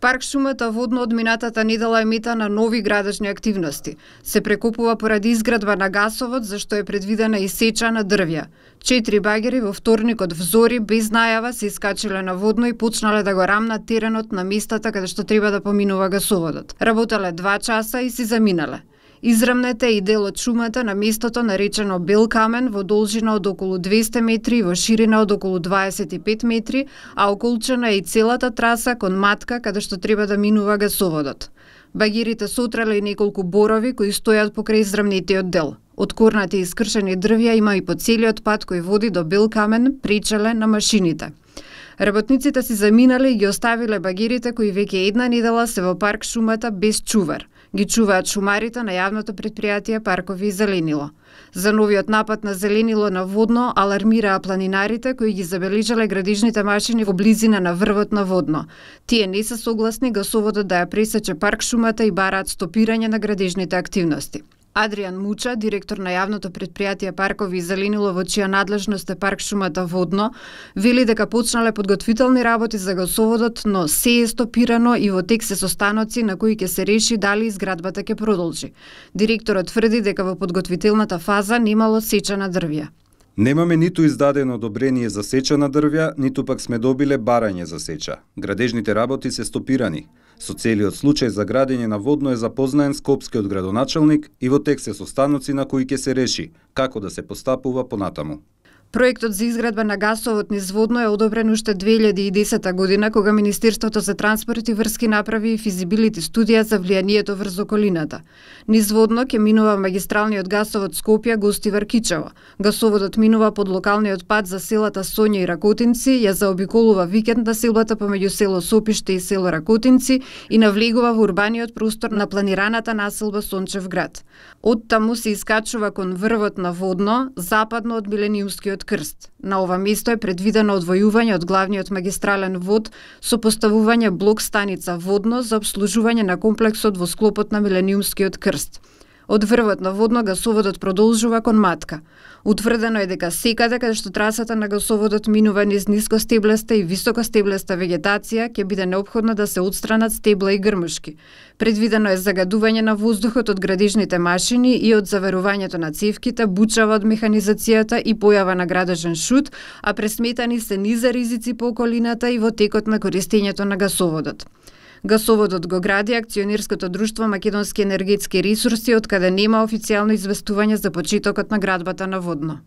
Парк шумата Водно од минатата недела е мета на нови градежни активности. Се прекупува поради изградба на гасовод, за што е предвидена и сеча на дрвја. 4 багери во вторникот взори без најава се искачиле на Водно и почнале да го рамнат теренот на местата каде што треба да поминува гасоводот. Работеле 2 часа и си заминале. Израмнете и дел од шумата на местото наречено Бел камен во должина од околу 200 метри и во ширина од околу 25 метри, а околчена е и целата траса кон Матка каде што треба да минува гасоводот. Багирите сотрале и неколку борови кои стојат покрај израмнетиот дел. Откорнати и искршени дрвја има и по целиот пат кој води до Бел камен, пречеле на машините. Работниците си заминале и ги оставиле багирите кои веќе една недела се во парк шумата без чувар. Ги чуваат шумарите на јавното претпријатие Паркови и Зеленило. За новиот напад на Зеленило на Водно алармираа планинарите кои ги забележале градежните машини во близина на врвот на Водно. Тие не се согласни гасоводот да ја пресече парк шумата и бараат стопирање на градежните активности. Адријан Муча, директор на јавното претпријатие Паркови и Зеленило во чија надлежност е парк шумата Водно, вели дека почнале подготвителни работи за гасоводот, но се е стопирано и во тек се состаноци на кои ќе се реши дали изградбата ќе продолжи. Директорот тврди дека во подготвителната фаза немало сеча на дрвја. Немаме ниту издадено одобрение за сеча на дрвја, ниту пак сме добиле барање за сеча. Градежните работи се стопирани. Со целиот случај за градење на Водно е запознаен скопскиот градоначалник и во тек се состаноци на кои ќе се реши како да се постапува понатаму. Проектот за изградба на гасовод низ Водно е одобрен уште 2010 година, кога Министерството за транспорт и врски направи физибилити студија за влијанието врз околината. Низ Водно ќе минува магистралниот гасовод Скопје Гостивар Кичево. Гасоводот минува под локалниот пат за селата Сонја и Ракотинци, ја заобиколува викендна селбата помеѓу село Сопиште и село Ракотинци и навлегува во урбаниот простор на планираната населба Сончев град. Од таму се искачува кон врвот на Водно, западно од Милениумскиот крст. На ова место е предвидено одвојување од главниот магистрален вод со поставување блок станица Водно за обслужување на комплексот во склопот на Милениумскиот крст. Од врвот на Водно гасоводот продолжува кон Матка. Утврдено е дека секаде каде што трасата на гасоводот минува низ нискостеблеста и високостеблеста вегетација ќе биде неопходно да се отстранат стебла и грмушки. Предвидено е загадување на воздухот од градежните машини и од заверувањето на цевките, бучава од механизацијата и појава на градежен шут, а пресметани се низа ризици по околината и во текот на користењето на гасоводот. Гасоводот го гради акционерското друштво Македонски енергетски ресурси, од каде нема официјално известување за почетокот на градбата на Водно.